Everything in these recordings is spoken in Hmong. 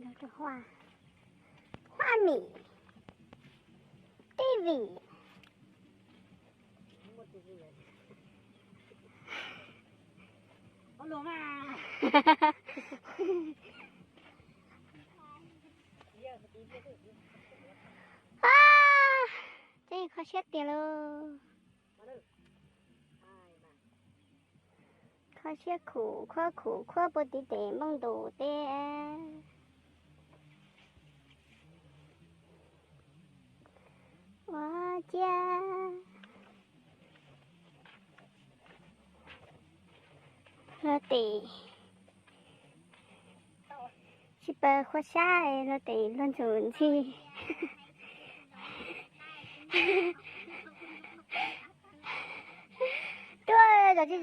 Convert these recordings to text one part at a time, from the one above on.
Hua, hua mi, tivi. Tseeb kho siab tiag lauj. Kho siab khuv khuab khuv khuab puag tim tej npoo ntuj teb. Ua ciav luag tim tsis paws qhua sab, luag tim luag ntxhum ntxhi. Tuaj, zam tsis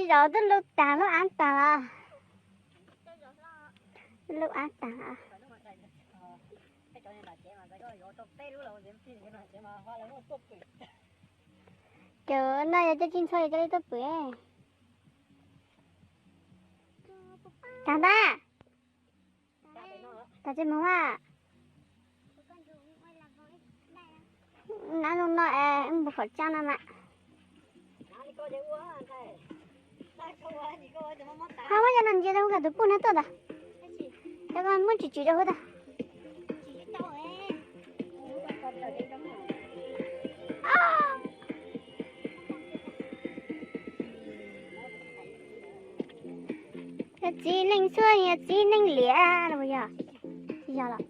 zam tuaj lub tag lub av tag los. Lub av tag los. Cov no yog cov tsis ntxhua yog cov li tuaj pwm. Tag ntag. Tag tsis mus a. Nab zoo no es mus khov tsaj no mas. Ho muab cov no ntsia rau hauv kom tus puj no tuaj ntag. Cov ko muab tsim tswm rau hauv tag. Yog txiv neej txhua yog txiv neej liam los yog, tsis yog los.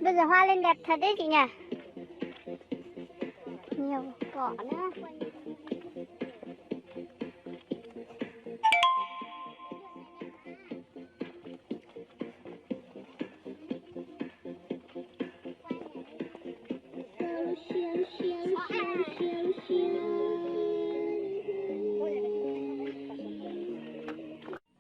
Bây giờ hoa lên đẹp thật đấy chị nhỉ? Nhiều cỏ nữa.